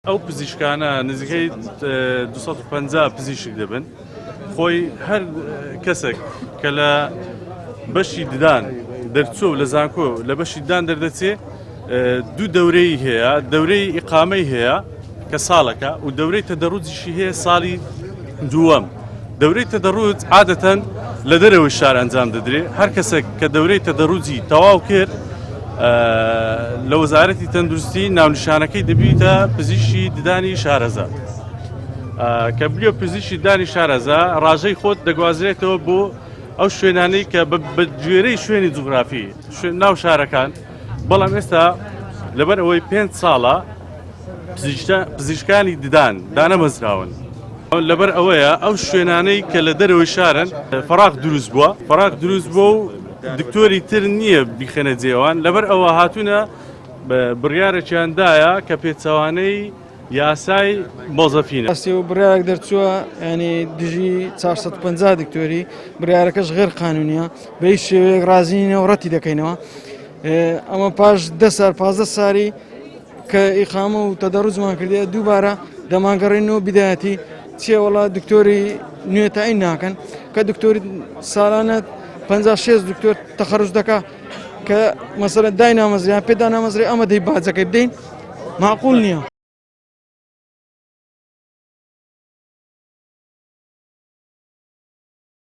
ئەو پزیشکانە نزیکەی 250 پزیشک دەبن خۆی هەر کەسێک کە لە بەشی ددان دەرچوو لە زانکۆ لە بەشی ددان دەردەچێ دوو دەورەی هەیە دەورەی ئیقامەی هەیە کە ساڵەکە و دەورەی تەدەڕوجیشی هەیە ساڵی دووەم دەورەی تەدەڕوج عادەتەن لە دەرەوەی شار ئەنجام دەدرێ هەر کەسێک کە دەورەی تەدەڕوجی تەواو کرد لە وەزارەتی تەندروستی ناونیشانەکەی دەبیتە پزیشکی ددانی شارەزا کە بلیۆ پزیشکی دانی شارەزا ڕاژەی خۆت دەگوازرێتەوە بۆ ئەو شوێنانەی کە بە گوێرەی شوێنی جوگرافی ناو شارەکان بەڵام ئێستا لەبەر ئەوەی پێ ساڵە پزیشکانی ددان دانەمەزراون. لەبەر ئەوەیە ئەو شوێنانەی کە لە دەرەوەی شارن فەراغ دروست بووە فەراغ دروست بووە و دکتۆری تر نییە بیخەنە جێوان لەبەر ئەوە هاتوونە بڕیارێکیان دایە کە پێچەوانەی یاسای مۆزەفینە. ڕاستی و بڕیارێک دەرچووە ینی دژی 450 دکتۆری بڕیارەکەش غێر قانونیە بە هیچ شێوەیەک ڕازی نینە و ڕەتی دەکەینەوە ئەمە پاش دە سار 15 ساری کە ئیقامە و تەدەڕوجمان کردیە دووبارە دەمانگەڕێنەوە بیدایەتی چیە وەڵا دکتۆری نوێ تاین ناکەن کە دکتۆری ساڵانە 56 دکتۆر تەخەرج دەکا کە مەسەلەن دای نامەزریان پێدا نامەزرێ ئەمە دەی باجەکەی بدەین معقول نییە.